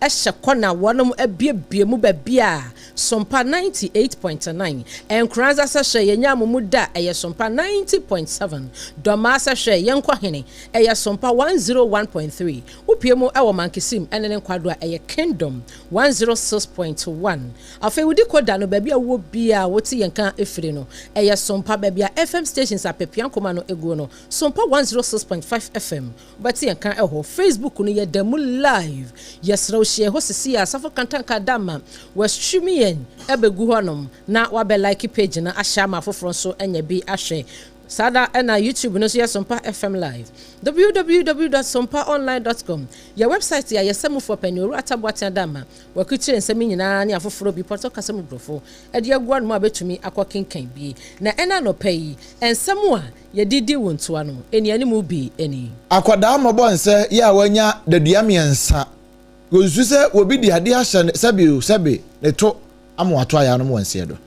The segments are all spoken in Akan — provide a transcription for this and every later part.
hyɛ kɔ na wɔnom abuebue mu baabi a Sompa 98.9, Nkoranza sɛ hwɛ yɛnya mo mu da ɛyɛ Sompa 90.7, Dɔmaa sɛ hwɛ yɛnkɔ hene ɛyɛ Sompa 101.3, wopue mu wɔ Mankesim ne ne nkwado a ɛyɛ Kingdom 106.1. Afei wodi kɔ da no baabi a wowɔ biara a wote yɛn ka firi no ɛyɛ Sompa, baabi a FM stations a Pepeankoma no guo no, Sompa 106.5 FM. Wobɛte yɛn nka ɛhɔ. Facebook no yɛda mu live. Yɛsrɛ wo hyia hɔ sisi a Asafo Kantanka Adama wa stream yɛn ɛbɛgu hɔ nom na wabɛ like page no ahyɛ ama afoforɔ nso anya bi ahwɛ. Saa da ɛna YouTube no nso yɛ Sompa FM live. Www dot sompaonline dot com yɛ website a yɛsɛ mufoɔ panin Owura Atta Boateng Adama wakukyire nsɛm yi nyinaa ne afoforɔ bi pɔtɔ kasa mu brofo de agu anom a wobɛtumi akɔ kenkan bi. Na ɛna anɔpa yi nsɛm a Yɛde di wo ntoa no, nnianim bi ni. Akwadaa mmɔbɔ nsɛ yɛ a wanya dadua miɛnsa. Wɔsusu sɛ wɔbi de adeɛ ahyɛ ne sɛbe o sɛbe ne to ama wato ayaanom wɔ nseɛ do.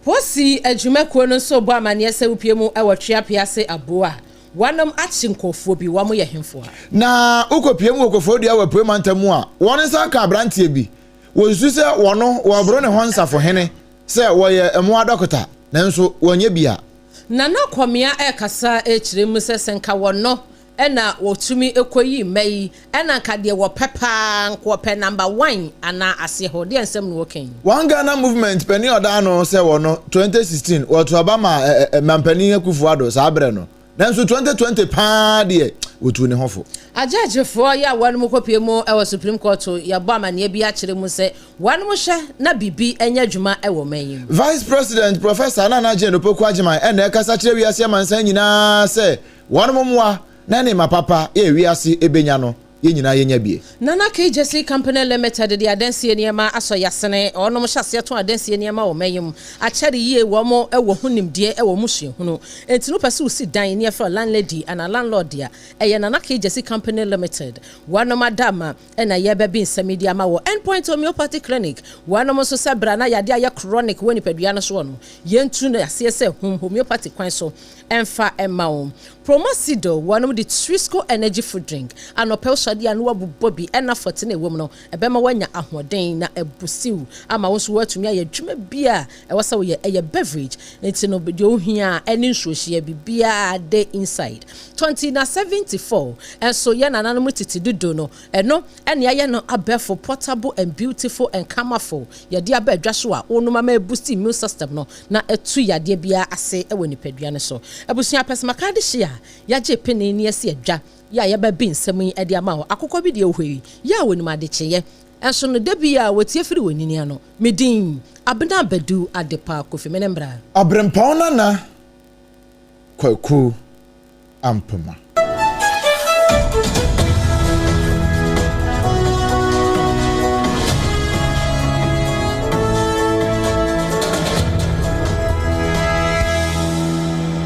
Posi adwumakuo no nso rebɔ amaneɛ sɛ wopue mu wɔ Tweapea ase aboɔ a, wɔnom akye nkurɔfoɔ bi, wɔn yɛ henfoɔ a? Na wokɔpue mu wɔ Koforidua wɔ Apuei Mantam mu a, wɔn nsa aka aberanteɛ bi. Wɔsusu sɛ wɔno wɔreboro ne ho nsafohene sɛ wɔyɛ mmoa dɔkota nanso wɔnyɛ bi a. Nana Kwamea rekasa rekyerɛ mu sɛ sɛ nka wɔno na wɔtumi kɔyi mma yi na nka deɛ wɔpɛ paa nka wɔpɛ number one anaa aseɛ hɔ. Deɛ nsɛm na wɔka yi? One Ghana Movement panin a ɔda ano sɛ wɔno 2016 wɔto aba maa Mampanin Akuffo Addo saa berɛ no nanso 2020 paa deɛ wɔtuu ne ho fo. Agyɛgyefoɔ yi a wɔnom kɔpue mu wɔ Supreme Court yɛbɔ amaneɛ bi akyerɛ mu sɛ Wɔnom hwɛ na biribi nyɛ adwuma wɔ ɔman yi mu. Vice President Professor Nana Jane Opoku Agyemang na ɛkasa kyerɛ wiase amansan nyinaa sɛ wɔnom mmoa na nneema papa yɛ wiase benya no yɛn nyinaa yɛnya bie. Nana Kay Gyasi Company Limited de adansie nneɛma asɔ yasene. Wɔnom hyɛ aseɛ tɔn adansie nneɛma wɔ ɔman yi mu akyɛre yie. Wɔn wɔ ho nimdeɛ wɔ wɔn suahunu. Enti no wopɛ sɛ wosi dan ne yɛfrɛ wo landlady anaa landlord a, ɛyɛ Nana Kay Gyasi Company Limited. Wɔnom ada ama na yɛrebɛbe nsɛm yi de ama wɔ End Point Homeopathy Clinic. Wɔnom nso sɛ bra na yadeɛ ayɛ chronic wɔ nipadua no soɔ no, yɛntu no aseɛ sɛ hum homeopathy kwan so mfa mma wo. Promasidor, wɔnom de Trisco Energy Food Drink, anɔpɛ wosɔre a na woabobɔ bi ɛna fɔte no a ɛwɔ mu no, ɛbɛma woanya ahoɔden na abusiw ama wo nso woatumi ayɛ adwuma bi a ɛwɔ sɛ woyɛ. Ɛyɛ beverage nti no deɛ wohia ara ne nsuohyeɛ, biribiara de inside. Tɔnti na 74 nso yɛ nananom tete dodo no, ɛno ne ayɛ no abɛɛfo, portable and beautiful and camaful, yɛde aba adwa so a wonom ama abusti immune system no na atu yadeɛ biara ase wɔ nipadua no so. Abusua apɛsɛmaka adehye a yɛagye pene ne asi adwa yi a yɛba bi nsɛm yi de ama wo. Akokɔ bi deɛ ohwei yɛ a wɔnim adekyeeɛ nso no da bi a wɔtie firi wɔn nini ano. Me din, Abena Badu Adepa Kofi Mene Mbra. Ɔbrempɔn Nana Kwaku Ampoma.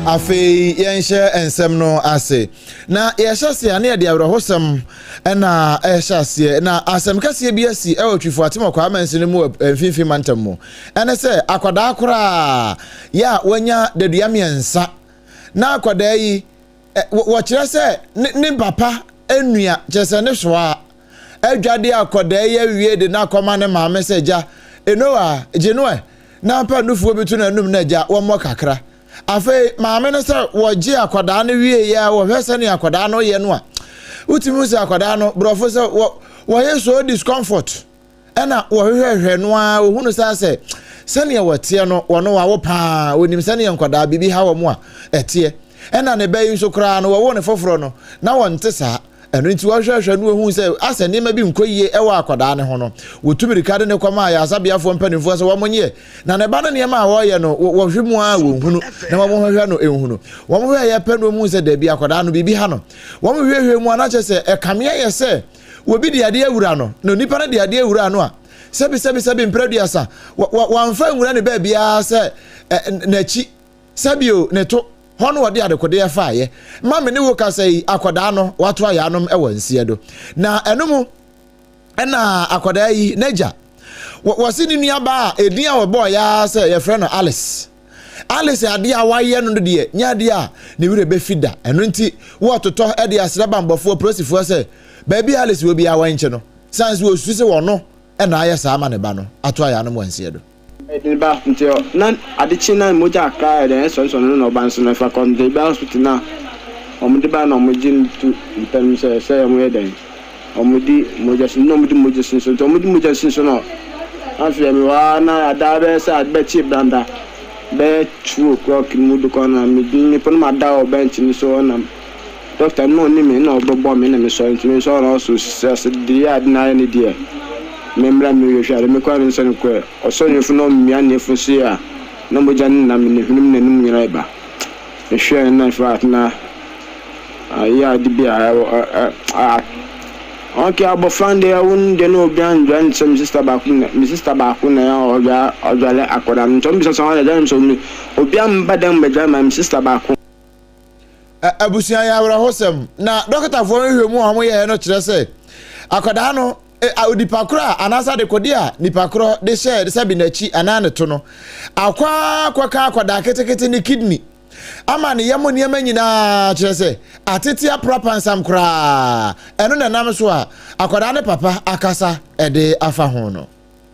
Afei yɛnhyɛ nsɛm no ase. Na yɛhyɛ ase a na yɛde awerɛhosɛm na ɛhyɛ aseɛ. Na asɛm kɛseɛ bi asi wɔ Twifo Atemɔkwaa mansini mu wɔ Mfimfini Mantam mu. Ɛne sɛ akwadaa koraa yɛ a wanya dadua mmiɛnsa. Na akwadaa yi, wɔkyerɛ sɛ ne papa nua, kyerɛ sɛ ne soa, adwade akwadaa yi awie de no akɔma ne maame sɛ gya, enoa, gye no ɛ, na mpa nufoɔ bi to n'anum na gya, wɔmmɔ kakra. Afei maame no sɛ wɔgye akwadaa no wie yɛ a wɔhwɛ sɛnea akwadaa no yɛ no a, wotumi hu sɛ akwadaa no, borɔfo sɛ wɔyɛ so discomfort. Ɛna wɔhwehwɛhwɛ no ara wɔhunu sɛ sɛ sɛnea wɔteɛ no wɔno wawo paa wɔnim sɛnea nkwadaa biribi ha wɔn a ɛteɛ. Ɛna ne ba yi nso koraa no wɔwoo ne foforɔ no na wɔnte saa. Ɛno nti wɔhwehwɛhwɛ no wɔhuu sɛ asɛ nneɛma bi nkɔ yie ɛwɔ akwadaa no ho no, wɔtu mirika de no kɔmaa ayaresabeafoɔ mpanimfoɔ sɛ wɔnyɛ. Na ne ba no nneɛma a wɔreyɛ no wɔhwɛ mu ara wɔnhunu na wɔhwehwɛ no nhunu. Wɔhwɛeɛ pɛ na wɔhuu sɛ daabi akwadaa no biribi ha no. Wɔhwehwɛhwɛ mu a na kyerɛ sɛ ɛkame ayɛ sɛ Obi de adeɛ awura no, na onipa no de adeɛ awura no a, sɛbi sɛbi sɛbi mprɛ aduasa, wamfa nwura ne baabiara sɛ n'akyi, sɛbi o, ne to, hɔ no wɔde adekodeɛ faeɛ. Ma me ne wo kasa yi, akwadaa no, wato ayaanom wɔ nseɛ do. Na ɛno mu ɛna akwadaa yi, n'agya, wɔse ne nuabaa a edin a wɔbɔɔ ya sɛ yɛfrɛ no Alice. Alice adeɛ a wayɛ no no deɛ nyɛ adeɛ a ne werɛ bɛfi da. Ɛno nti, wɔtotɔ de asrɛ banbɔfoɔ, polisifoɔ sɛ baabi a Alice wɔ biara wɔnkye no. sane sɛ wɔsusu sɛ wɔno na ayɛ saa ama ne ba no ato ayaanom wɔ nseɛ do. Ɛde ne ba nti na ade kye na mogya kakra ayɛ dɛn ɛsɔnsɔn no na ɔba nso no ɛfa kɔ nti ba hospital na wɔn de ba na wɔn gye no to mpa mu sɛ sɛ wɔn yɛ dɛn wɔn di mogya so na wɔn di mogya so nso nti wɔn di mogya so nso no afei mi wɔ ha na ada bɛyɛ sɛ ade bɛkye branda bɛyɛ 2 o'clock mu de kɔ na mi mi pɔn ma da wɔ bench no so na doctor no ɔne me na ɔbɛbɔ me na me sɔre nti me sɔre na ɔso sɛ deɛ ade na ayɛ ne deɛ me mmra me hwehwɛ ade me kɔ ne nsa no kɔ ɔsɔ ne funu na ɔmmia ne funu so a na mogya no nam ne hwenem n'anum nyinaa ɛba mehwɛ na in fact na ayɛ ade bi a ɛwɔ ɔke abɔfra no deɛ ɛwo no deɛ na obi andwa ne sɛ me sister baako na me sister baako na ɔdwa ɔdwale akwadaa no nti ɔmo bisa sɛ ɔno ɛdwa ne sɛ obi amba dɛm bɛdwa ma me sister baako. Abusua yɛ awerɛhosɛm na dɔkotafoɔ nhwehwɛ mu a wɔyɛɛ no kyerɛ sɛ akwadaa no onipa korɔ a anaasɛ adekode a nipa korɔ de hyɛɛ sɛbi n'akyi anaa ne to no akɔ akɔka akwadaa ketekete ne kidney ama ne yam nneɛma nyinaa kyerɛ sɛ atete apra pansam koraa. Ɛno na ɛnam so a akwadaa ne papa akasa ɛde afa ho no.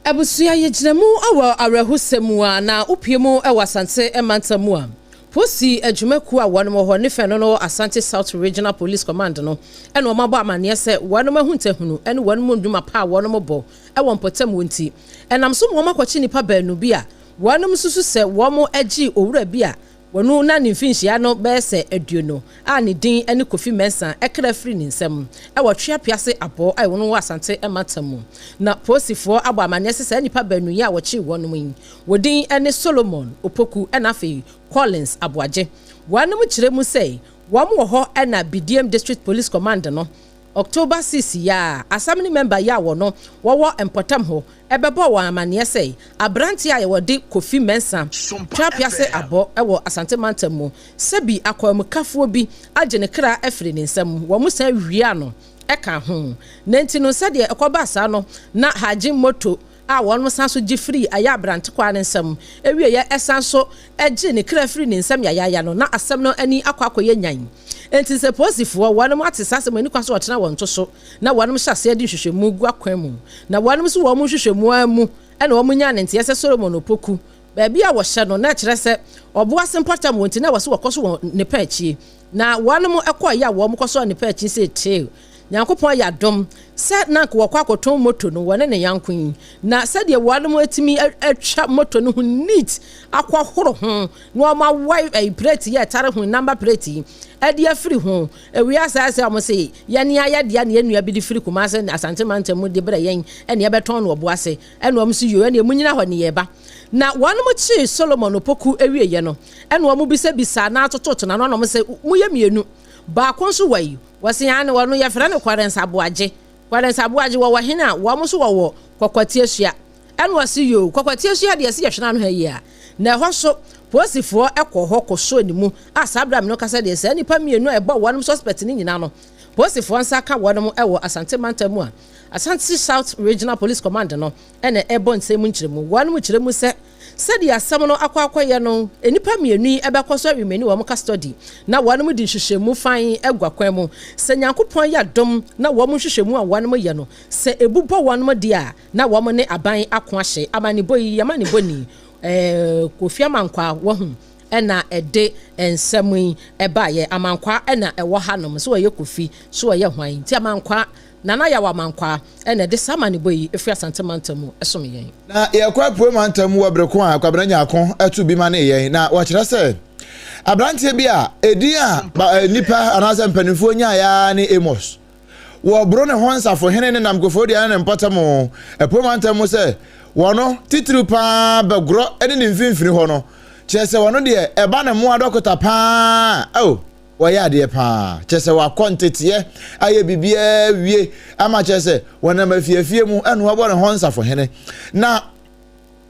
Abusua, yɛgyina mu wɔ awerɛhosɛm mu a na wopie mu wɔ Asante mantam mu a polisi adwumakuo a wɔn wɔ hɔ ne fɛn no no Asante South Regional Police Command no ɛna wɔn abɔ amanneɛ sɛ wɔn ahu ntahunu ne wɔn mu nnwuma pa a wɔn bɔ wɔ mpɔtam wɔ nti ɛnam so ma wɔn akɔkye nnipa baanu bi a wɔn susu sɛ wɔn agye owura bi a wɔn na ne mfinhyia no bɛyɛ sɛ 20 a ne din ne Kofi Mensah ɛkra firi ne nsam ɛwɔ Tweapease abɔ a wɔn wɔ Asante mantam mu. Na polisifoɔ abɔ amanneɛ sɛ saa nnipa baanu yi a wɔkye wɔn mu yi wɔdin ne Solomon Opoku ɛna afei Collins Aboagye. Wɔn kyerɛ mu sɛ wɔn wɔ hɔ ɛna Bidiem District Police Command no October 6 yi a assembly member yi a wɔ no wɔwɔ mpɔtam hɔ ɛbɛbɔ wɔn amanneɛ sɛ aberanteɛ a yɛwɔde Kofi Mensah Tweapease abɔ ɛwɔ Asante mantam mu sɛbi akɔmukafoɔ bi agye ne kra afiri ne nsam, wɔn san wia no ɛka ho. Na nti no sɛdeɛ ɛkɔba saa no na hagye moto a wɔn san so gye firi ayɛ aberante kwa ne nsam ewieɛ ɛsan so ɛgye ne kra firi ne nsam yayaya no na asɛm no ani akɔ akɔyɛ nyan. Nti sɛ polisifoɔ wɔn ate saa asɛm ani kwa so ɔtena wɔn to so na wɔn hyɛ aseɛ de nhwehwɛmu gu akwan mu na wɔn nso wɔn nhwehwɛmu mu ɛna wɔn nya ne nteɛ sɛ Solomon Opoku baabi a wɔhyɛ no na kyerɛ sɛ ɔboase mpɔtam wɔn ti na wɔso wɔkɔ so wɔ nipa akyi na wɔn ɛkɔ yɛ a wɔn kɔ so nipa akyi sɛ tee Nyankopɔn yɛ adom sɛ na nka wɔkɔ akɔtɔn moto no wɔne ne yanko yi na sɛdeɛ wɔn atumi atwa moto no ho neat akɔhoro ho na wɔn awae ɛyi plate yi a ɛtare ho, number plate yi ɛde afiri ho ewia saa sɛ wɔn se yɛne ayɛ deɛ na yɛn nua bi de firi Kumase Asante mantam mu de brɛ yɛn ɛne ɛbɛtɔn no ɔboase. Ɛna wɔn nso yio ɛne emu nyina hɔ ne yɛba na wɔn mo kyee Solomon Opoku ewie no ɛna wɔn bisabisa na atototo na wɔn sɛ mo yɛ mmienu, baako nso wɔ yi wɔsi yan ne wɔn yɛfrɛ no Kwarens Aboagye. Kwarens Aboagye wɔwɔ hene a wɔn nso wɔwɔ Kɔkɔtie Sua. Ɛna wɔsi yoo Kɔkɔtie Sua deɛ si yɛhwɛ n'ano ha yi a na ɛhɔ so polisifoɔ ɛkɔ hɔ kɔsɔ ne mu a saa abira mi no kasa deɛ saa nipa mmienu a ɛbɔ wɔn suspect ne nyinaa no polisifoɔ nsa ka wɔn ɛwɔ Asante mantam mu a Asante South Regional Police Command no ɛna ɛbɔ nsɛm mu nkyerɛmu. Wɔn mu kyerɛ mu sɛ sɛdeɛ asɛm no akɔ akɔyɛ no nnipa mmienu yi ɛbɛkɔ so remain wɔn custody na wɔn mu de nhwehwɛmu fan agu akwan mu sɛ Nyankopɔn yɛ adom na wɔn nhwehwɛmu a wɔn yɛ no sɛ ebu bɔ wɔn deɛ a na wɔn ne aban ako ahyɛ amanebɔ yi amanebɔ ni Kofi Amankwa wɔho ɛna ɛde nsɛm yi ɛbaayɛ. Amankwa ɛna ɛwɔ hanom so ɔyɛ Kofi so ɔyɛ hwan nti Amankwa Nana Yaw Amankwa ɛna ɛde saa amanebɔ yi efiri Asante mantam mu ɛsom yɛn. Na yɛkɔ apue mantam mu wɔ bere ko a Kwabena Nyako ɛto bi ma ne yɛn na wɔkyerɛ sɛ aberanteɛ bi a edin a nipa anaasɛ mpanimfoɔ nyaeɛ ne Amos wɔboro ne ho nsafohene ne nam Koforidua ne ne mpɔtam apue mantam mu sɛ wɔno titiriw paa bɛgorɔ ne ne mfimfini hɔ no kyerɛ sɛ wɔno deɛ ɛba ne mmoa dɔkota paa oh wɔyɛ adeɛ paa kyerɛ sɛ wakɔ nteteɛ ayɛ biribiara wie ama kyerɛ sɛ wɔnam afiafie mu ɛna wɔbɔ ne ho nsafohene na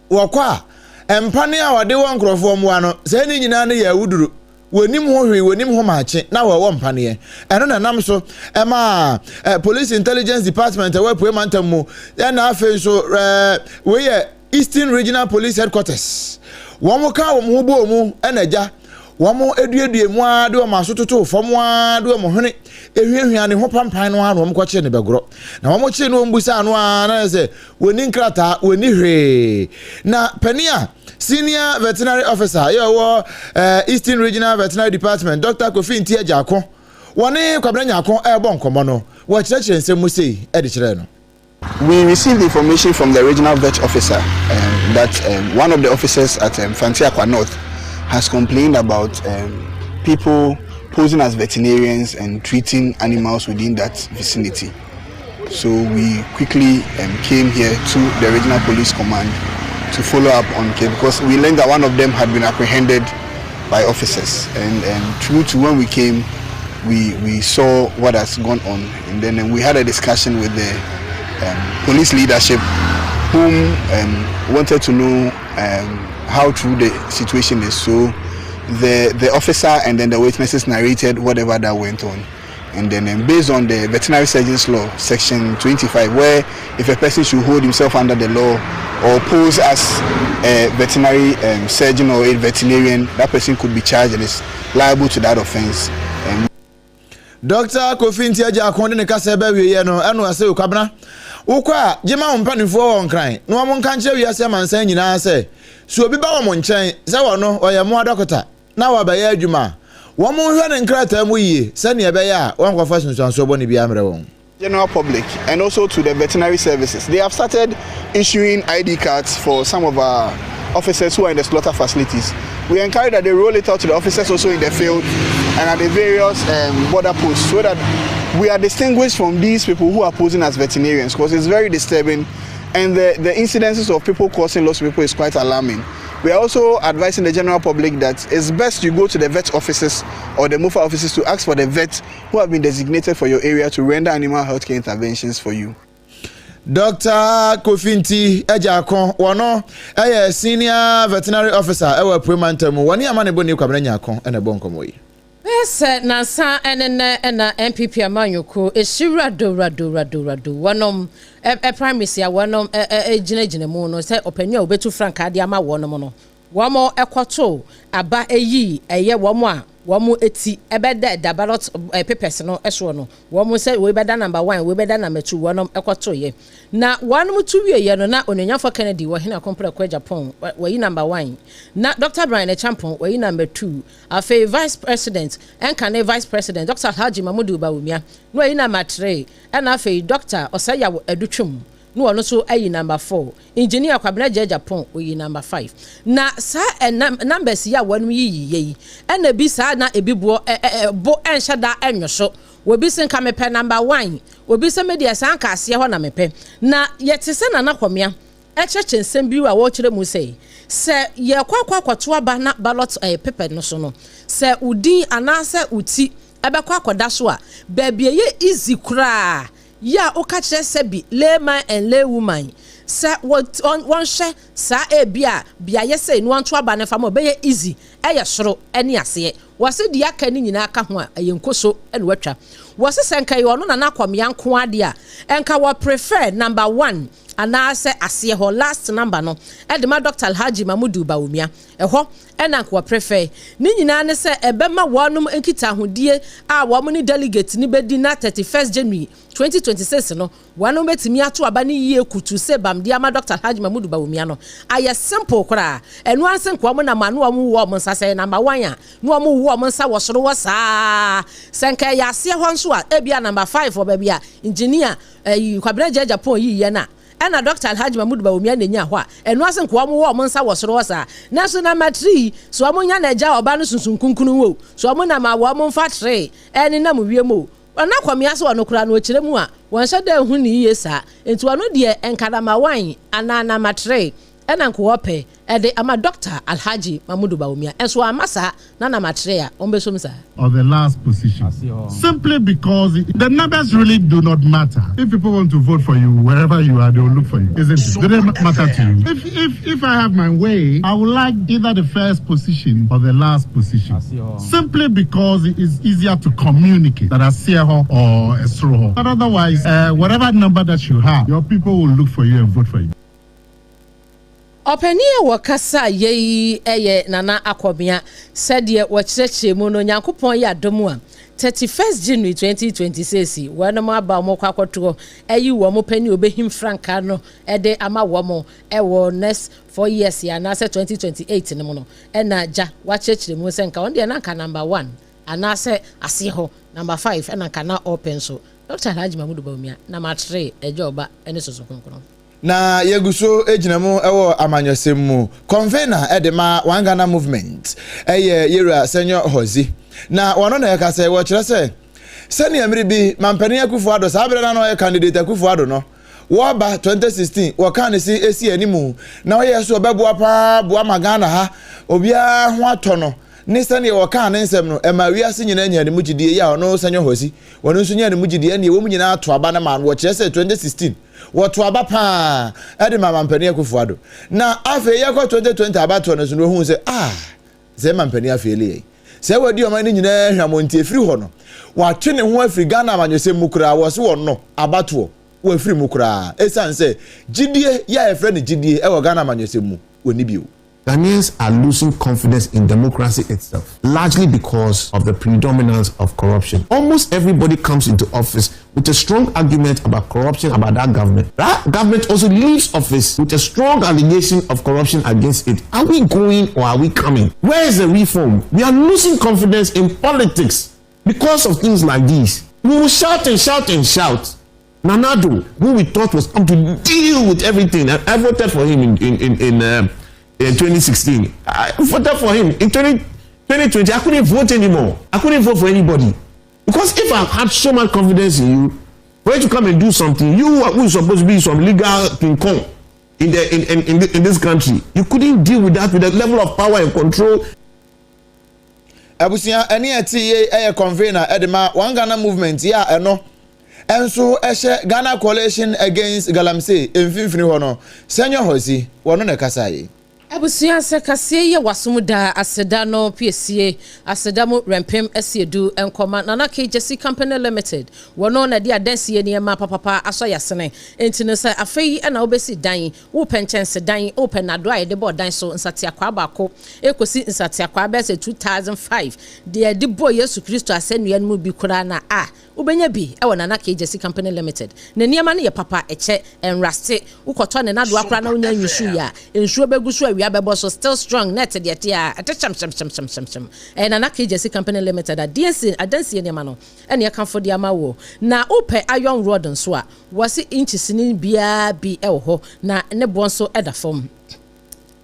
wɔkɔ a mpane a wɔde wɔ nkurɔfoɔ mmoa no sɛ ne nyinaa no yɛ awuduro, wɔnim ho hwee, wɔnim ho maakye na wɔwɔ mpaneɛ. Ɛno na nam so ɛma Police Intelligence Department ɛwɔ apue mantam mu ɛna afei nso wei yɛ Eastern Regional Police Headquarters wɔn ka wɔn ho bɔɔ mu ɛna agya. Wɔduaduaa mu ara de wɔn aso totoo fam ara de wɔn hwene huahuaa ne ho pampan no ara na wɔkɔkyee no bɛgorɔ. Na wɔkyee no wɔbisaa no ara na sɛ wɔnni nkrataa, wɔnni hwee. Na panin a Senior Veterinary Officer yɛ ɔwɔ eh, Eastern Regional Veterinary Department, Dr. Kofi Nti Agyako, wɔne Kwabena Nyarko ɛrebɔ nkɔmmɔ no, wɔkyerɛkyerɛ nsɛm mu sei de kyerɛɛ no. We received information from the regional vet officer um, that um, one of the officers at um, Fantiakwa North has complained about um, people posing as veterinarians and treating animals within that vicinity. So we quickly um, came here to the regional police command to follow up on case because we learned that one of them had been apprehended by officers. And, and true to when we came, we, we saw what has gone on. And then and we had a discussion with the um, police leadership whom um, wanted to know um, how true the situation is. So the, the officer and then the witnesses narrated whatever that went on. And then um, based on the veterinary surgeon's law, section 25, where if a person should hold himself under the law or pose as a veterinary um, surgeon or a veterinarian, that person could be charged and is liable to that offense. Um, Dɔkta Kofi Nti Agyarko de ne kasa ba awieeɛ no, ɛna ɔse, Kwabena, wokɔ a, gye ma wo mpanimfoɔ wɔ Nkran na wɔn nka nkyerɛ wiase amansan nyinaa sɛ, sɛ obi ba wɔn nkyɛn sɛ wɔno ɔyɛ mmoa dɔkota na wabɛyɛ adwuma a, wɔn nhwɛ ne nkrataa mu yie sɛdeɛ ɛbɛyɛ a wɔnkɔfa sunsuansoɔ bɔne biara mmerɛ wɔn. General public and also to the veterinary services. They have started issuing ID cards for some of our officers who are in the slaughter facilities. We encourage that they roll it out to the officers also in the field and at the various um, border posts so that we are distinguished from these people who are posing as veterinarians because it's very disturbing and the, the incidences of people causing loss of people is quite alarming. We are also advising the general public that it's best you go to the vet offices or the MOFA offices to ask for the vet who have been designated for your area to render animal healthcare interventions for you. Dr. Kofi Nti Agyarko, wɔno yɛ Senior Veterinary Officer wɔ Apuei Mantam mu. Wɔne Amanebɔni Kwabena Nyarko na ɛbɔ nkɔmmɔ yi. Bɛyɛ sɛ nansa ne nnɛ na NPP amanyɔkuo ɛsi wurado wurado wurado wurado wɔnom primaries a wɔnom gyinagyina mu no sɛ ɔpanin a wɔbɛtu frankaa de ama wɔnom no wɔn kɔtoo aba yii ɛyɛ wɔn a wɔn ti bɛda da ballot papers no soɔ no wɔn sɛ wei bɛda number one wei bɛda number two wɔnom kɔtoeɛ na wɔnom to wieɛ no na Onuonyamfoɔ Kennedy wɔ hene Akompreko Agyapong wayi number one na Doctor Brian Acheampong wayi number two afei Vice President ɛnkane Vice President Doctor Alhaji Mamudu Bawumia na wayi number three ɛna afei Doctor Osei Yaw Adutwum na ɔno nso ayi number four, Engineer Kwabena Agyapong oyi number five. Na saa ɛ numbers yi a wɔnom yiyi yɛ yi, ɛna bi saa na ebi boɔ ɛ ɛ bo ɛnhyɛ da ɛnwo so. Obi se nka mepɛ number one, obi se me deɛ saa nka aseɛ hɔ na mepɛ. Na yɛte sɛ Nana Kwamia ɛkyerɛkyerɛ nsɛm bi a wɔkyerɛ mu sɛ, sɛ yɛkɔ akɔ akɔto aba na ballot ɛ paper no so no, sɛ wo din anaasɛ wo ti ɛbɛkɔ akɔda so a, baabi ɛyɛ easy koraa Yi a woka kyerɛ sɛbi layman and laywoman sɛ wɔnhwɛ saa ebia beayɛ sei na wɔnto aba no mfa ma wo ɛbɛyɛ easy ɛyɛ soro ne aseɛ. Wɔse deɛ aka no nyinaa ka ho a ɛyɛ nkoso na watwa. Wɔse sɛ nka ɛyɛ ɔno Nana Akwamea nko ara deɛ a nka wɔ prefer number one anaasɛ aseɛ hɔ last number no de ma Doctor Alhaji Mamudu Bawumia. Ɛhɔ na anka wɔprefer. Ne nyinaa ne sɛ ɛbɛma wɔnom nkitahodie a wɔn ne delegate no bɛdi na 31st January 2026 no wɔnom bɛtumi ato aba no yie kutu sɛ bam de ama Dr. Alhaji Mahmudu Bawumia no ayɛ simple koraa. Ɛno ara nse nka wɔn nam a na wɔn wowɔ wɔn nsa sɛ ɛyɛ number one a na wɔn wowɔ wɔn nsa wɔ soro hɔ saa. Sɛ nka ɛyɛ aseɛ hɔ nso a ebia number five wɔ baabi a engineer ɛyi Kwabena Agyapong yiiɛ no a Ɛna Dɔkta Alhaji Mahmood Bawumia na enyaa hɔ a, ɛno ase nkoa ɔmo wɔ ɔmo nsa wɔ soro hɔ saa. Nanso na matri yi, so ɔmo nya na agya ɔba no sunsun kunkunu o, so ɔmo nam a wɔ ɔmo nfa tree ɛnenam wiem o. Ɔna Kwamia se ɔno koraa no ɔkyerɛ mu a, wɔnhyɛ da nhu no yiye saa. Nti ɔno deɛ nka nama one anaa nama tree ɛna nka ɔpɛ ɛde ama Dɔkta Alhaji Mahmudu Bawumia. Nso wamma saa, na nama tree a, ɔmo bɛsom saa. Or the last position simply because the numbers really do not matter. If people want to vote for you, wherever you are, they will look for you, isn't it? Do they matter to you? If, if, if I have my way, I would like either the first position or the last position simply because it is easier to communicate that Asieho or Esroho. But otherwise, uh, whatever number that you have, your people will look for you and vote for you. Ɔpanin a wɔkasa yɛ yi yɛ Nana Akɔmea. Sɛdeɛ wɔkyerɛkyerɛ mu no, Nyankopɔn yɛ adom a, 31st January 2026 yi, wɔnom aba wɔn kɔ akɔtoɔ ayi wɔn panin a ɔbɛhim frankaa no de ama wɔn wɔ next 4 years yi anaasɛ 2028 no mu no. Ɛna gya wakyerɛkyerɛ mu sɛ nka ɔno deɛ na nka number one anaasɛ aseɛ hɔ number five ɛna nka na ɔpɛ nso Dr. Alhaji Mahmudu Bawumia number three, ɛgya ɔba ne soso kronkron. Na yɛgu so gyina mu wɔ amanyɔsɛm mu. Convener de ma One Ghana Movement ɛyɛ Yɛwura Senyo Hodzi, na wɔno na ɛka sɛ wɔkyerɛ sɛ sɛnea mmere bi Mampanin Akufo Addo, saa berɛ no na ɔyɛ candidate, Akufo Addo no wɔba 2016, wɔka ne se esi animu na ɔyɛ so ɔbɛboa paa boa ma Ghana ha obiara ho atɔ no, ne sɛnea wɔkaa ne nsɛm no ɛma wiase nyinaa nya ne mu gyidie yi a ɔno Senyo Hodzi wɔno nso nya ne mu gyidie, ɛne wɔn nyinaa to aba no ma no. Wɔkyerɛ sɛ 2016 wɔto aba paa ɛde ma Mampanin Akufo Addo, na afei yɛkɔ 2020 abatoɔ no so no, wɔhu sɛ ah, sɛ mampanin afei yɛ sɛ wɔadi ɔman no nyinaa hwamɔ, nti efiri hɔ no watwe ne ho afiri Ghana amanyɔsɛm mu koraa. Wɔ so wɔ no abatoɔ wɔafiri mu koraa, ɛsiane sɛ gyidie yɛ a yɛfrɛ no gyidie ɛwɔ Ghana amanyɔsɛm mu wɔni bio. Ghanaians are losing confidence in democracy itself, largely because of the predominance of corruption. Almost everybody comes into office with a strong argument about corruption about that government. That government also leaves office with a strong allegation of corruption against it. Are we going or are we coming? Where is the reform? We are losing confidence in politics because of things like these. We will shout and shout and shout. Nana Addo, who we thought was come to deal with everything, I voted for him in 2016. I voted for him in 2020. I couldn't vote anymore. I couldn't vote for anybody. Because if I had so much confidence in you, for you to come and do something, you who is supposed to be some legal king kong in, the, in this country, you couldn't deal with that with the level of power and control. Abusua, ɛne ɛte yie ɛyɛ convener ɛde ma One Ghana Movement yi a ɛno ɛnso ɛhyɛ Ghana Coalition Against Galamsey mfimfini hɔ no, Senyo Hodzi, wɔno na ɛkasa yi. Abusua, sɛ kaseɛ yi yɛ wasom daa, aseda no piesie aseda mu rɛmpem asiedu nkɔma Nana K Jesse Company Limited. Wɔno na de adansie nneɛma papapa asɔ yasene. Enti no sɛ afei ɛna wobɛsi dan, wopɛ nkyɛnsedan, wopɛ nado a yɛde bɔ dan so, nsateakwaa baako ɛkɔsi nsateakwaa bɛyɛ sɛ 2005 deɛ yɛde bɔ Yesu Kristo asɛnnua no mu bi koraa na a wobɛnya bi ɛwɔ Nana K Jesse Company Limited. Na nneɛma no yɛ papa, ɛkyɛ, ɛnrase. Wokɔtɔ ne nadoa koraa na wonya nsuo yi a nsuo bɛgu so, awia bɛbɔ so, still strong. Net deɛ te a ɛte hyɛmhyɛmhyɛmhyɛmhyɛm. Ɛyɛ Nana K Jesse Company Limited adeɛsi adansie nneɛma no ɛne ɛkamfo de ama wɔ. Na wopɛ iron rod nso a, wɔse inches ne biara bi ɛwɔ hɔ, na ne boɔ nso ɛda fam.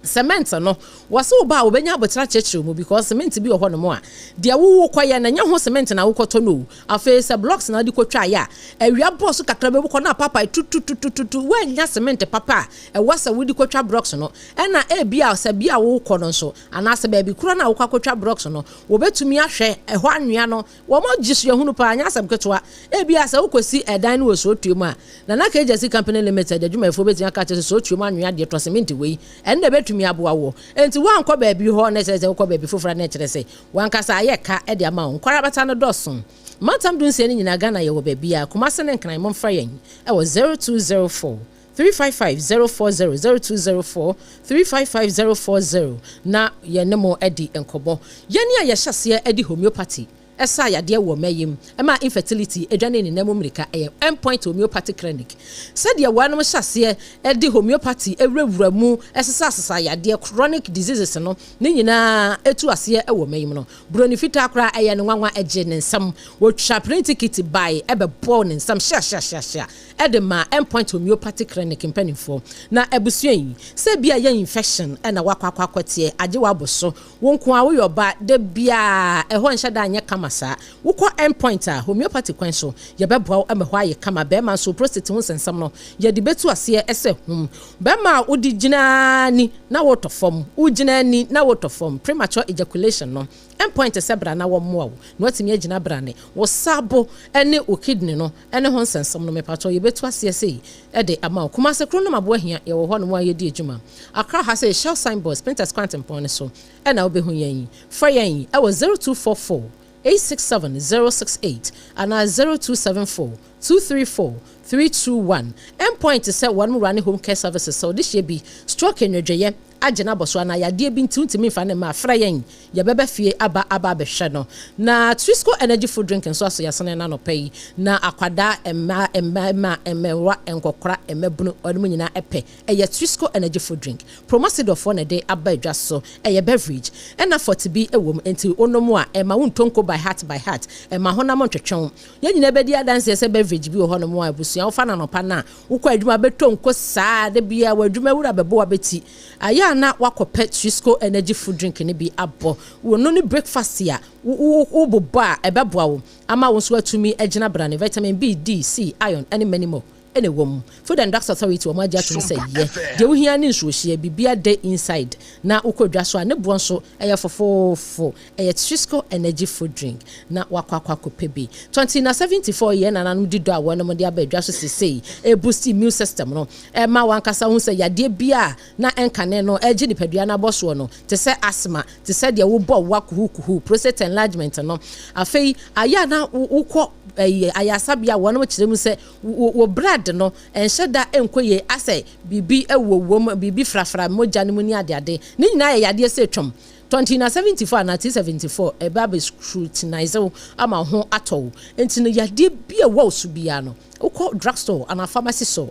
Cement no, wɔsɛ wo ba a wɔbɛnya abotire akyerɛkyerɛ mu, because cement bi wɔ hɔ nom a deɛ wowo kɔyɛ na nyɛ ho cement na wokɔtɔ no o. Afei sɛ blocks na wode kɔtwa yɛ a, awia bɔɔ so kakra bɛbu kɔ na papa tututututu, woanya cement papa a ɛwɔ sɛ wode kɔtwa blocks no. Ɛna ebi a sɛ bi a wokɔ no nso anaasɛ baabi korɔ no a wokɔ akɔtwa blocks no, wɔbɛtumi ahwɛ ɛhɔ anwea no. Wɔn gye so yɛhunu paa, nyɛ asɛm ketewa. Ebi a sɛ wokɔsi ɛdan no wɔ Sootuo mu a, Nana K Jesse Company Limited adwumayɛfoɔ bɛtumi aka kyerɛ sɛ Sootuo mu anwea deɛ, tɔ cement wei, ɛno na ɛbɛtumi aboa wɔ. Enti woankɔ baabi hɔ na ɛkyerɛ sɛ wokɔ baabi foforɔ na ɛkyerɛ sɛ wankasa ayɛ ka de ama wo. Nkorabata no dɔso. Mantam 16 no nyinaa Ghana yɛwɔ baabi a Kumase ne Nkran. Momfrɛ yɛn ɛwɔ 0204 355 040, 0204 355 040, na yɛne mo adi nkɔmmɔ. Yɛne a yɛhyɛ aseɛ de homeopathy ɛsa yadeɛ wɔ mɛyim ɛma infertility adwane ne nam mmirika ɛyɛ Endpoint Homeopathy Clinic. Sɛdeɛ wɔnom hyɛ aseɛ ɛde homeopathy awurawura mu ɛsesa yadeɛ, chronic diseases no ne nyinaa ɛtu aseɛ ɛwɔ mɛyim no, buroni fitaa koraa ɛyɛ ne nwanwa, ɛgye ne nsam, wɔtwa plane ticket bae ɛbɛbɔ ne nsam hyeahyeahyeahyea ɛde ma Endpoint Homeopathy Clinic mpanimfoɔ. Na abusua yi, sɛ bia yɛ infection ɛna wakɔ akɔ akɔteɛ agye wabɔ so, wo nko a woyɛ ɔba da biaa ɛhɔ nhyɛ da anyɛ kama saa, wokɔ Endpoint a, homeopathy kwan so yɛbɛboa wo ama hɔ ayɛ kama. Bɛrima nso, prostate ho nsɛnsɛm no yɛde bɛtu aseɛ ɛsɛ hum. Bɛrima a wode gyinaa ni na wotɔ fam, wogyina ni na wotɔ fam, premature ejaculation no, Endpoint sɛ bra na wɔmmoa wo na watumi agyina brane. Wo sabo ne wo kidney no ne ho nsɛnsɛm no, mepatɔ, yɛbɛtu aseɛ sei ɛde ama wo. Kumase kuro no maboa hia, yɛwɔ hɔ nom a yɛdi adwuma. Accra ha sɛ Shell signboard, Spintex Kwantempɔn no so ɛna wobɛhu yɛn yi. Frɛ yɛn ɛwɔ 0244. 867 068 anaa 0274 234 321. Endpoint sɛ wɔn wura ne home care services sɛ ɔde hyɛ bi stroke nwedweyɛ agye no abɔ so anaa yadeɛ bi nti wontumi mfa ne mma a, frɛ yɛn, yɛbɛba fie aba aba abɛhwɛ no. Na Twisco Energy Food Drink nso aso yɛasene no anɔpa yi, na akwadaa, mmaa, mmarima, mmerewa, nkɔkora, mmabunu, wɔnom nyinaa pɛ. Ɛyɛ Twisco Energy Food Drink. Promasidorfoɔ na ɛde aba dwa so. Ɛyɛ beverage, ɛna fɔte bi wɔ mu, enti wonom a, ɛmma wontɔ nko by heart by heart, ɛmma honam ntwetwe wo. Yɛn nyinaa bɛdi adanseɛ sɛ beverage bi wɔ hɔnom a abusua wofa no anɔpa no a, wokɔ adwuma bɛtɔ nko saa da biara w'adwuma wura bɛbɔ w'abɛti. Ayɛ a na woakɔpɛ Twisco Energy Food Drink no bi abɔ. Wono ne breakfast a wobobɔ a ɛbɛboa wo ama wo nso atumi agyina brane. Vitamin B, D, C, iron ne many more na ɛwɔ mu. Food and Drugs Authority wɔn agye atom sɛ yɛ. Deɛ wohia ne nsuohyeɛ, biribiara da inside na wokɔ dwa so a ne boɔ nso ɛyɛ fofoofo. Ɛyɛ Trisco Energy Food Drink na wakɔ akɔ akɔpɛ bi. 20 na 74 yɛn nananom di dɔ a wɔnom de aba adwa so sesei ɛboost immune system no, ɛma wankasa hu sɛ yadeɛ bi a na ɛnkane no ɛgye nipadua no abɔ soɔ no te sɛ asthma, te sɛ deɛ wobɔ wa kuhukuhu, prostate enlargement no. Afei ayɛ a na wokɔ ɛyɛ ayaresabea a wɔnom kyerɛ mu sɛ wo blood no ɛnhyɛ da nkɔ yie asɛ biribi wɔ wom, biribi frafra mogya no mu ne adeade. Ne nyinaa yɛ yadeɛ sɛ twam. Tɔnti na 74 anaa T74 ɛbɛ abɛ scrutinise wo ama wo ho atɔ wo. Nti no yadeɛ bi a ɛwɔ wo so biara no, wokɔ drug store anaa pharmacy store,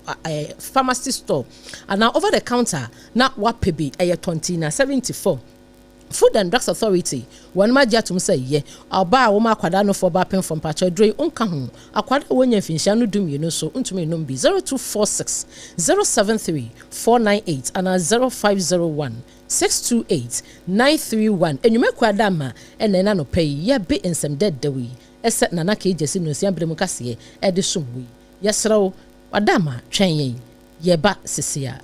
pharmacy store anaa over the counter na wapɛ bi, ɛyɛ tɔnti na 74. Food and Drugs Authority wɔnom agye atom sɛ yɛ ɔbaa a wɔma akwadaa nofoɔ ba apemfoɔ mpakyɛw aduro yi nka ho. Akwadaa a wɔnya mfinhyia no 12 nso ntumi nnom bi. 0246 073 498 anaa 0501 628 931 Anwummerɛ Kuada ma ɛna ɛna anɔpa yi yɛ be nsɛm dɛɛdɛw yi ɛsɛ Nana Kay Gyasi Nonsia berɛ mu kaseɛ ɛde som wo yi. Yɛsrɛ wo Wadama twɛn yɛn yɛba sesea.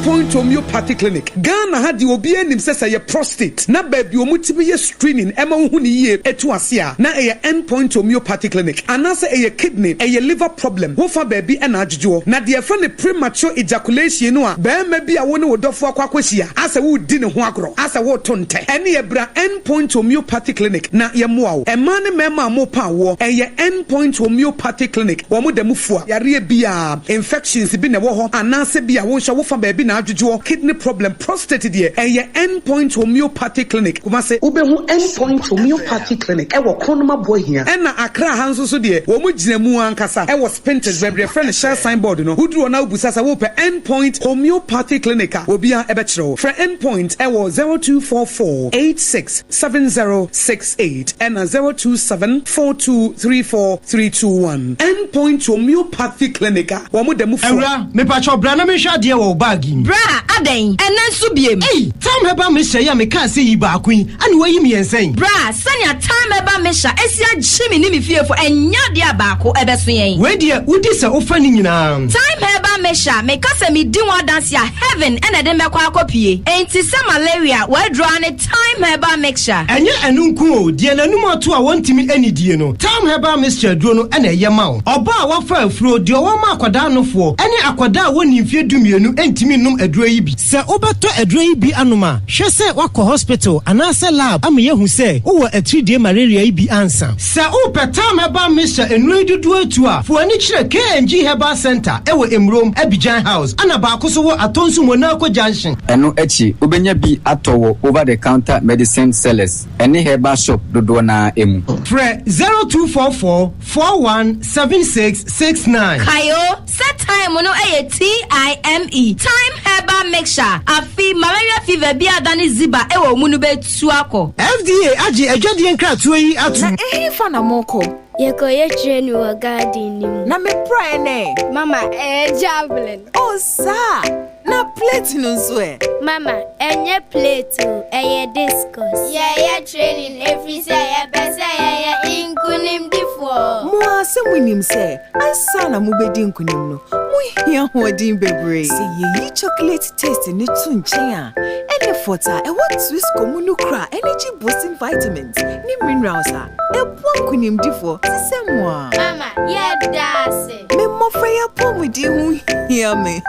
Point Homeopathy Clinic, Ghana ha deɛ obiara nim sɛ sɛ ɛyɛ prostate na baabi a wɔtumi yɛ screening ɛma wohu no yie ɛtu ase a na ɛyɛ End Point Homeopathy Clinic anaasɛ ɛyɛ kidney, ɛyɛ liver problem wofa baabi ɛna adwodwoɔ. Na deɛ yɛfrɛ no premature ejaculation no a barima bi a wo ne wo dɔfoɔ akɔ akɔhyia asɛ woredi ne ho agorɔ asɛ woreto ntɛ ɛneɛ bra End Point Homeopathy Clinic na yɛmmoa wo. Mmaa ne mmarima a morepa awoɔ ɛyɛ End Point Homeopathy Clinic wɔn da mu fua yareɛ biara. Infections bi na ɛwɔ hɔ anaasɛ bi a wo nso wo fa baabi na adwodwoɔ, kidney problem, prostate deɛ ɛyɛ End Point Homeopathy Clinic, Kumasi. Wobɛhu End Point Homeopathy Clinic wɔ Kronum Aboahia. Ɛna Accra ha nso so deɛ wɔn gyina mu ankasa wɔ Spintex baabi yɛfrɛ no Shell sign board no, woduru hɔ na wobisa sɛ wopɛ End Point Homeopathy Clinic a obiara bɛkyerɛ wo. Frɛ End Point wɔ 0244 86 7068 ɛna 027 4234 321. End Point Homeopathy Clinic a wɔn da mu fua. Awura, mepakyɛw bra na menhwɛ adeɛ wɔ wo bag yi mu. Bra, adɛn? Ɛnnɛ nso biem? Ei! Thyme Herbal Mixture yi a mekaa sɛ yi baako yi, ɛna woayi mmiɛnsa yi? Bra, sɛnea Thyme Herbal Mixture asi agye me ne me fiefo, ɛnyɛ adeɛ a baako ɛbɛso yɛn. Wei deɛ, wodi sɛ wofa ne nyinaa. Thyme Herbal Mixture, meka sɛ medi ho adanse a, heaven na ɛde me bɛkɔ akɔpue. Enti sɛ malaria, w'aduro ara ne Thyme Herbal Mixture. Ɛnyɛ ɛno nko o, deɛ n'anum ato a wɔntumi nnidie no, Thyme Herbal Mixture aduro no na ɛyɛ ma wo. Ɔbaa a wafa afuro, deɛ ɔwɔ ma akwadaa nofoɔ, ne akwadaa a wɔnnii mfeɛ dumienu ntumi nnom aduro yi bi. Sɛ wobɛtɔ aduro yi bi anom a, hwɛ sɛ woakɔ hospital anaasɛ lab ama yɛahu sɛ wowɔ atiridie malaria yi bi ansa. Sɛ wopɛ Thyme Herbal Mixture nnuro yi dodoɔ atu a, fa w'ani kyerɛ KNG Herbal Centre wɔ Emurom, Abidjan House, ɛna baako nso wɔ Atonsu Monaco Junction. Ɛno akyi, wobɛnya bi atɔ wɔ over-the-counter medicine sellers ne herbal shop dodoɔ no ara mu. Frɛ 0244 41 76 69. Kae o, sɛ thyme no yɛ TIME, Thyme Herbal Mixture, afe malaria fever bi a adane ziba wɔ wo mu no bɛtu akɔ. FDA agye adwadie nkratoɔ yi atom. Na ɛhefa na morekɔ? Yɛkɔyɛ training wɔ garden no mu. Na me praeɛ no ɛ? Mama, ɛyɛ javelin. Oh, saa! Na plate no nso ɛ? Mama, ɛnyɛ plate o, ɛyɛ discus. Yɛyɛ training ɛfiri sɛ yɛpɛ sɛ yɛyɛ nkonimdifoɔ. Mo ara sɛ monim sɛ ansa na mobɛdi nkonim no, mohia ahoɔden bebree. Sɛ yɛyi chocolate taste no to nkyɛn a, ɛne fɔt a ɛwɔ Twisco mu no kura energy boosting vitamins ne minerals a ɛboa nkonimdifoɔ te sɛ mo ara. Mama. Yɛda ase! Me mmɔfra yi apɔwmuden ho hia me.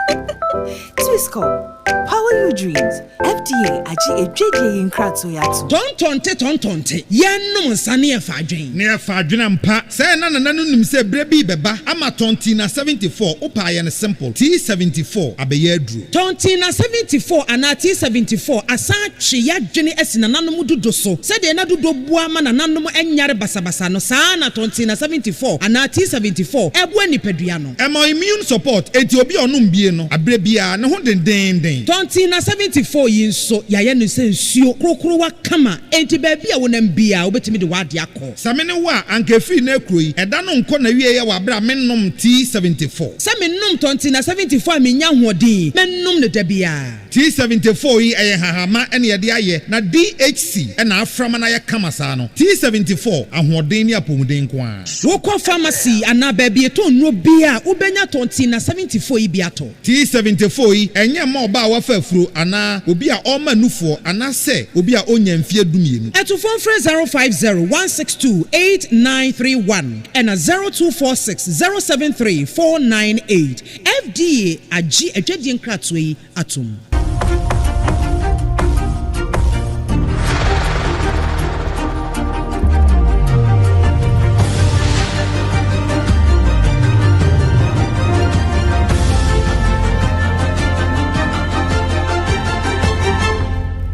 Twisco, power your dreams. FDA agye adwadie yi nkratoɔ yi atom. Tɔntɔnte tɔntɔnte, yɛnnom nsa ne yɛfa adwen. Ne yɛfa adwene ampa. Sɛɛ na nana no nim sɛ berɛ bi rebɛba ama Tɔntina 74, wopɛ a yɛ no simple, T74 abɛyɛ aduro. Tɔntina 74 anaa T74 asan atwe y'adwene asi nananom dudo so. Sɛdeɛ na dudo boa ma nananom nyare basabasa no, saa ara na Tɔntina 74 anaa T74 boa nipadua no. Ɛma immune support, enti obi a ɔnom bie no, aberɛ biara, ne ho dendeenden. Tɔntina 74 yi nso, yɛayɛ no sɛ nsuo korokorowa kama, enti baabi a wonam biara, wobɛtumi de w'adeɛ akɔ. Sɛ me ne wo a, anka ɛfiri nnɛ rekuro yi, ɛda no nkɔ n'awieɛ wɔ aberɛ a mennom T74. Sɛ menom Tɔntina 74 a mennya ahoɔden, mɛnom no da biara. T74 yi ɛyɛ nhahamma na yɛde ayɛ na DHC na afra ma no ayɛ kama saa no. T74, ahoɔden ne apɔmuden nko ara. Wokɔ pharmacy anaa baabi yɛtɔn nnuro biara a, wobɛnya Tɔntina 74 yi bi atɔ. T74 yi, ɛnyɛ mma ɔbaa a wafa afuro anaa obi a ɔrema nufoɔ anaasɛ obi a ɔnnya mfeɛ dumienu. Atufoɔ mfrɛ 050 162 8931 ɛna 0246 073 498. FDA agye adwadie nkratoɔ yi atom.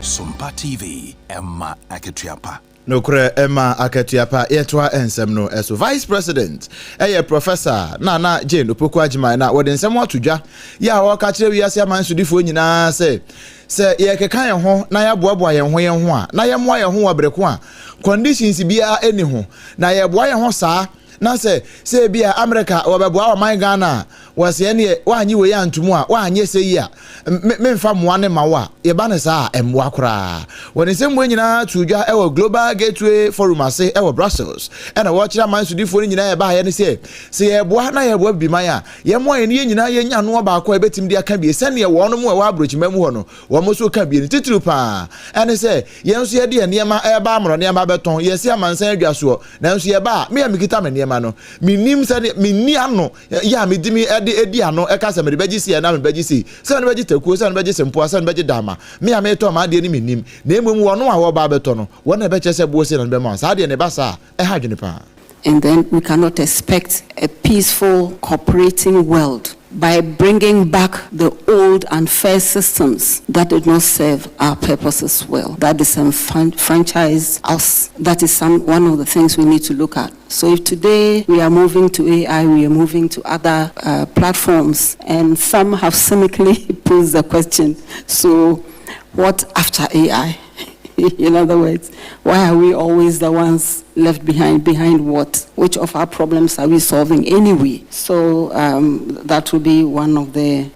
Sompa TV, ɛma akatua pa. Nokorɛ ɛma akatua pa. Yɛtoa nsɛm no so. Vice President yɛ Professor Nana Jane Opoku Agyemang na wɔde nsɛm ato dwa yɛ a wɔreka kyerɛ wiase aman sodifoɔ nyinaa sɛ sɛ yɛkeka yɛn ho na yɛaboaboa yɛn ho yɛn ho a na yɛmmoa yɛn ho wɔ bere ko a conditions biara nni ho na yɛboa yɛn ho saa na sɛ sɛ ebi a America wɔbɛboa ɔman Ghana a wɔsɛ ɛneɛ woanye wei anto mu a woanyɛ sɛ yi a me memfa mmoa no mma wo a yɛba no saa a ɛmmoa koraa. Wɔde nsɛm wei nyinaa too dwa wɔ Global Gateway Forum ase wɔ Brussels ɛna wɔkyerɛ aman sodifoɔ no nyinaa ɛbaeɛ no sɛ sɛ yɛreboa na yɛreboa bibiman a yɛmmoa yɛn ne yɛn nyinaa yɛnya noɔ baako a yɛbɛtumi de aka bie sɛdeɛ wɔn mu ɛwɔ aburokyiman mu hɔ no wɔn nso ka bie no titiriw paa ɛne sɛ yɛn nso yɛde yɛn nneɛma ɛreba amorɔ nneɛma abɛtɔn yɛsi amansan adwa soɔ nanso yɛba a me a mekita me nneɛma no mennim sɛdeɛ menni ano yɛ a medi me de edi ano ɛka sɛ mede bɛgye sei anaa mede bɛgye sei, sɛ mede bɛgye takuo, sɛ mede bɛgye sempoa, sɛ mede bɛgye dama, me a meretɔ m'adeɛ no mennim, na mmom wɔn a wɔreba abɛtɔ no, wɔn na ɛbɛkyerɛ sɛ boɔ sei na mede bɛma wɔn. Saa deɛ na ɛba saa a, ɛha adwene paa. And then we cannot expect a peaceful, cooperating world by bringing back the old unfair systems that did not serve our purposes well, that disenfranchised us. That is some, one of the things we need to look at. So if today we are moving to AI, we are moving to other uh, platforms, and some have cynically posed the question, so what after AI? In other words, why are we always the ones left behind? Behind what? Which of our problems are we solving anyway? So um, that will be one of the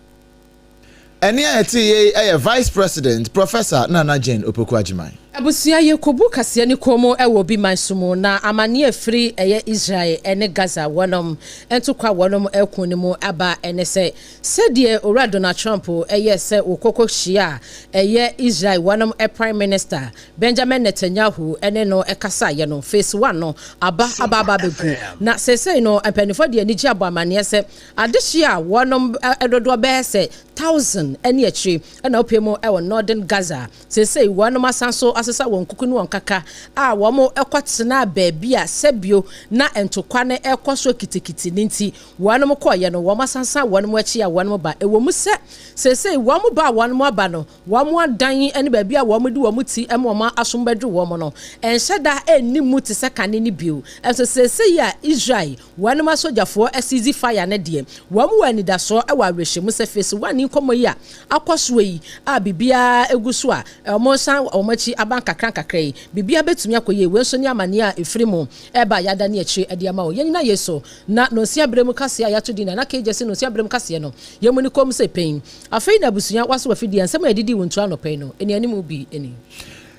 Ɛnne a yɛtee yei yɛ Vice President, Professor Nana Jane Opoku-Agyemang. Abusua yɛkɔbu kaseɛ no kɔn mu wɔ obi man so mu na amaneɛ ɛfiri ɛyɛ Israel ne Gaza wɔnom ntokwa wɔnom ɛko no mu aba ɛne sɛ sɛdeɛ Owura Donald Trump ɛyɛɛ sɛ wɔkɔkɔ hyia ɛyɛ Israel wɔnom Prime Minister Benjamin Netanyahu ne no kasaeɛ no phase one no aba aba aba abɛgu na seesei no mpaninfoɔ de anigye abɔ amaneɛ sɛ Adehye a wɔnom dodoɔ bɛyɛ sɛ thousand ne akyire na wopue mu wɔ Northern Gaza. Seesei wɔnom asan so asesa wɔn kuku ne wɔn kaka a wɔn kɔ tenaa baabi a sɛbio na ntokwa no rekɔ so kitikiti no nti wɔnom kɔeɛ no wɔn asansan wɔnom akyi a wɔnom ba. Ɛwɔ mu sɛ seesei wɔn ba a wɔnom aba no wɔn adan ne baabi a wɔde wɔn ti ma wɔn asom bɛdwo wɔn no nhyɛ da nni mu te sɛ kane no bio. Nso seesei a Israel Wɔnom asogyafoɔ asiizi fire no deɛ, wɔn wɔ anidasoɔ wɔ awerɛhyɛmu sɛ phase one nkɔmmɔ yi a akɔ soɔ yi a biribiara gu so a wɔresan wɔn akyi aba nkakra nkakra yi, biribiara bɛtumi akɔ yie. Wei nso ne amaneɛ a ɛfiri mu reba a yɛadane akyire de ama wo. Yɛn nyinaa yei so na nonsia berɛ mu kaseɛ a yɛato din Nana KJC Nonsia berɛ mu kaseɛ no, yɛn mu no komm sɛ pɛn. Afei na abusua waso afidie a nsɛm a yɛdidii wo ntua anɔpa yi no, anianimu bi ni.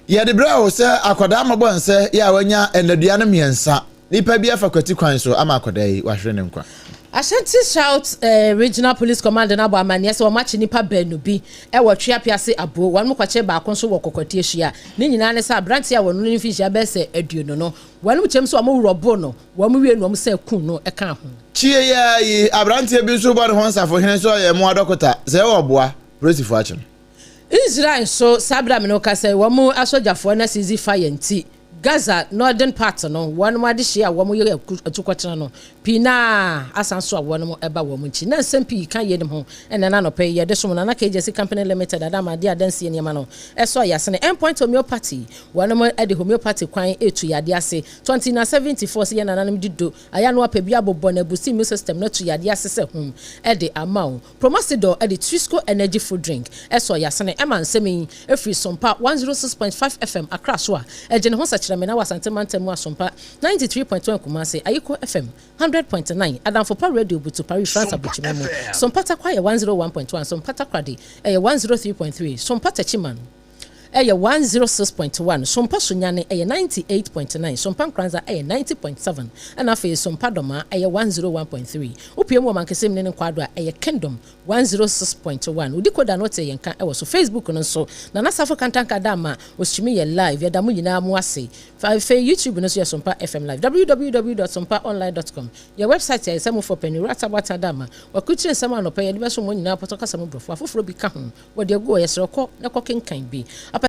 Yɛde brɛ wo sɛ akwadaa mmɔbɔ nsɛ yɛ a wanya nnadua no mmiɛnsa. Nipa bi afa kwati kwan so ama akwadaa yi wahwere ne nkwa. Ashanti South Regional Police Command no abɔ amanneɛ sɛ wɔakye nnipa baanu bi wɔ Tweapease Abuo, wɔn kɔkyee baako nso wɔ Kɔkɔti Ahyia. Ne nyinaa ne sɛ aberanteɛ a wɔn no ne mfinhyia bɛyɛ sɛ 20 no, wɔn kyɛm sɛ wɔn worɔboo no, wɔn wie no wɔn san kum no kaa ho. Kyie yi ara yi, aberanteɛ bi nso rebɔ ne ho nsafohene sɛ ɔyɛ mmoa dɔkota, sɛ ɔboa, polisifo akye no. Israel nso, saa berɛ a me ne wo kasa yi, wɔn asogyafoɔ no asizi fire nti, Gaza northern part no, wɔn adehyeɛ a wɔn yɛ atukɔtena no, pii no ara asan so a wɔn ba wɔn nkyi. Na nsɛm pii ka yeinom ho ɛnnɛ no anɔpa yi. Yɛde som Nana KJC Company Limited Adama adeɛ adansie nneɛma no sɔ yasene. Endpoint Homeopathy, wɔn de homeopathy kwan retu yadeɛ ase. 20 na 74 sɛ yɛn nananom de do ayɛ ano apɛ bi abobɔ na abusi immune system no atu yadeɛ ase sɛ hum de ama wo. Promasidor de Trisco Energy Food Drink sɔ yasene ɛma nsɛm yi firi Sompa 106.5 FM Accra so a ɛgye ne ho sɛkyerɛmena wɔ Asante Mantam mu Asompa 93.1 Kumasi, Ayiko FM 100.9 Adamfo Pa Radio Butu Paris France Abokyima mu Sompa Tarkwa yɛ 101.1 Sompa Takoradi ɛyɛ 103.3 Sompa Techiman ɛyɛ 106.1 Sompa Sunyani ɛyɛ 98.9 Sompa Nkoranza ɛyɛ 90.7 ɛna afei Sompa Dɔmaa ɛyɛ 101.3 Wopue mu wɔ Mankesim ne ne nkwaado a ɛyɛ Kingdom 106.1 Wodi koda no wote yɛn nka ɛwɔ so Facebook no nso Nana Safo Kantanka da ama ositwimi yɛ live yɛda mo nyinaa mo ase Afei YouTube no nso yɛ Sompa FM live www dot sompaonline dot com yɛ website a yɛsɛ mofɔ pɛ ne Wura Taboatan da ama wakurukyire nsɛm a anɔpa yi yɛde bɛsom mo nyinaa pɔtɔ kasa mu brɔfo afoforɔ bi ka ho wɔde agu hɔ yɛsrɛ wo kɔ na kɔ kenkan bi.